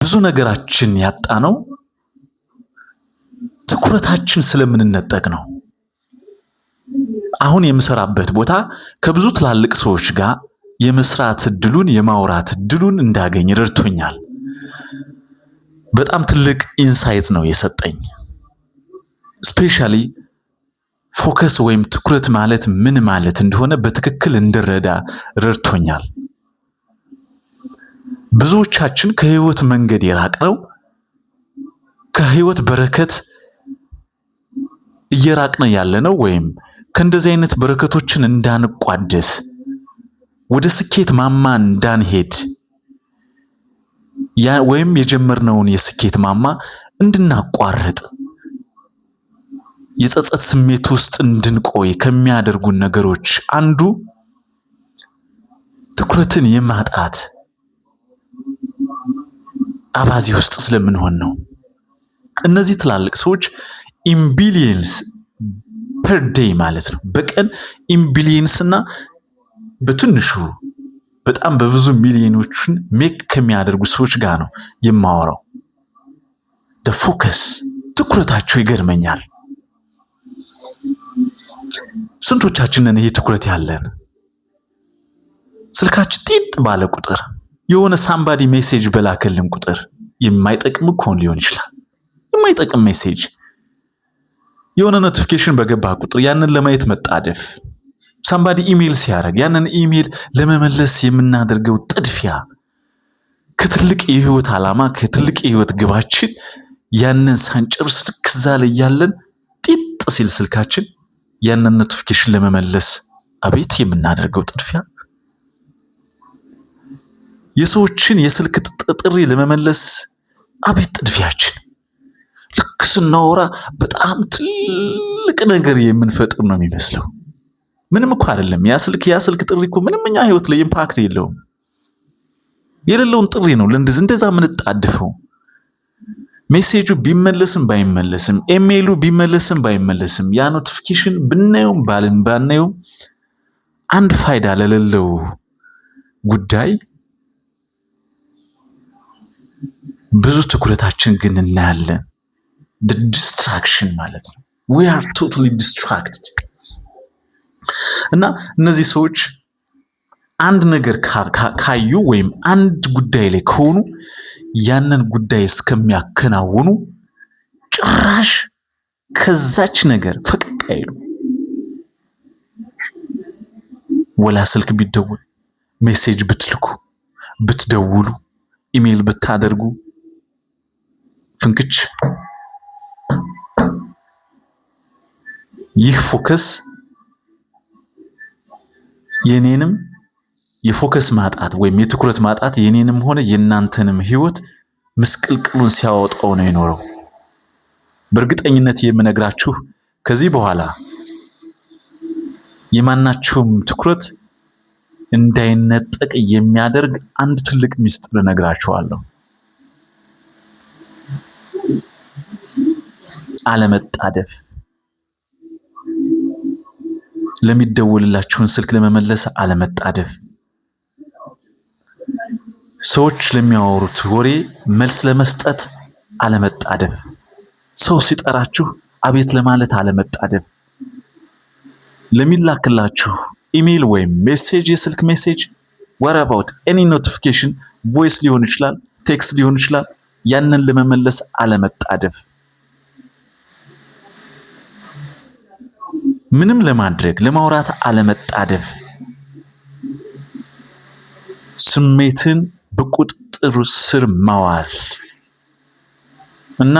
ብዙ ነገራችን ያጣነው ትኩረታችን ስለምንነጠቅ ነው። አሁን የምሰራበት ቦታ ከብዙ ትላልቅ ሰዎች ጋር የመስራት እድሉን፣ የማውራት እድሉን እንዳገኝ ረድቶኛል። በጣም ትልቅ insight ነው የሰጠኝ። Specially focus ወይም ትኩረት ማለት ምን ማለት እንደሆነ በትክክል እንድረዳ ረድቶኛል። ብዙዎቻችን ከህይወት መንገድ የራቅነው፣ ከህይወት በረከት እየራቅን ያለነው ወይም ከእንደዚህ አይነት በረከቶችን እንዳንቋደስ፣ ወደ ስኬት ማማ እንዳንሄድ ወይም የጀመርነውን የስኬት ማማ እንድናቋርጥ፣ የጸጸት ስሜት ውስጥ እንድንቆይ ከሚያደርጉን ነገሮች አንዱ ትኩረትን የማጣት አባዜ ውስጥ ስለምንሆን ነው። እነዚህ ትላልቅ ሰዎች in billions per day ማለት ነው። በቀን in billions እና በትንሹ በጣም በብዙ ሚሊዮኖችን make ከሚያደርጉ ሰዎች ጋር ነው የማወራው። Focus፣ ትኩረታቸው ይገርመኛል። ስንቶቻችንን ይሄ ትኩረት ያለን? ስልካችን ጢጥ ባለ ቁጥር፣ የሆነ somebody message በላከልን ቁጥር፣ የማይጠቅም እኮ ሊሆን ይችላል። የማይጠቅም message፣ የሆነ notification በገባ ቁጥር ያንን ለማየት መጣደፍ፣ somebody email ሲያደርግ ያንን ኢሜል ለመመለስ የምናደርገው ጥድፊያ፣ ከትልቅ የህይወት ዓላማ፣ ከትልቅ የህይወት ግባችን ያንን ሳንጨርስ ልክ እዛ ላይ ያለን ጢጥ ሲል ስልካችን ያንን notification ለመመለስ አቤት የምናደርገው ጥድፊያ፣ የሰዎችን የስልክ ጥሪ ለመመለስ አቤት ጥድፊያችን። ልክ ስናወራ በጣም ትልቅ ነገር የምንፈጥር ነው የሚመስለው። ምንም እኮ አይደለም። ያ ስልክ ጥሪ እኮ ምንም እኛ ህይወት ላይ impact የለውም። የሌለውን ጥሪ ነው ለእንደዚህ እንደዛ የምንጣድፈው። Message ኡ ቢመለስም ባይመለስም፣ ኢሜይሉ ቢመለስም ባይመለስም፣ ያ notification ብናየውም ባልን ባናየውም አንድ ፋይዳ ለሌለው ጉዳይ ብዙ ትኩረታችን ግን እናያለን። Distraction ማለት ነው። We are totally distracted። እና እነዚህ ሰዎች አንድ ነገር ካዩ ወይም አንድ ጉዳይ ላይ ከሆኑ ያንን ጉዳይ እስከሚያከናውኑ ጭራሽ ከዛች ነገር ፈቀቅ አይሉ። ወላ ስልክ ቢደውል፣ message ብትልኩ፣ ብትደውሉ፣ ኢሜይል ብታደርጉ ፍንክች። ይህ focus የኔንም የ focus ማጣት ወይም የትኩረት ማጣት የኔንም ሆነ የእናንተንም ህይወት ምስቅልቅሉን ሲያወጣው ነው የኖረው። በእርግጠኝነት የምነግራችሁ ከዚህ በኋላ የማናችሁም ትኩረት እንዳይነጠቅ የሚያደርግ አንድ ትልቅ ሚስጥር እነግራችኋለሁ። አለመጣደፍ፣ ለሚደወልላችሁን ስልክ ለመመለስ አለመጣደፍ፣ ሰዎች ለሚያወሩት ወሬ መልስ ለመስጠት አለመጣደፍ፣ ሰው ሲጠራችሁ አቤት ለማለት አለመጣደፍ፣ ለሚላክላችሁ ኢሜይል ወይም message፣ የስልክ message፣ what about any notification፣ voice ሊሆን ይችላል፣ text ሊሆን ይችላል፣ ያንን ለመመለስ አለመጣደፍ፣ ምንም ለማድረግ ለማውራት አለመጣደፍ፣ ስሜትን በቁጥጥር ስር ማዋል እና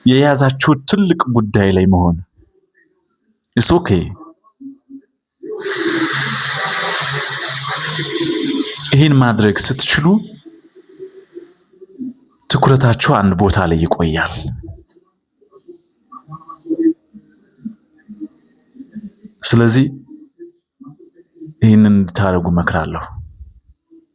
የያዛችሁ ትልቅ ጉዳይ ላይ መሆን። It's okay። ይህን ማድረግ ስትችሉ ትኩረታችሁ አንድ ቦታ ላይ ይቆያል። ስለዚህ ይህንን እንድታደርጉ እመክራለሁ።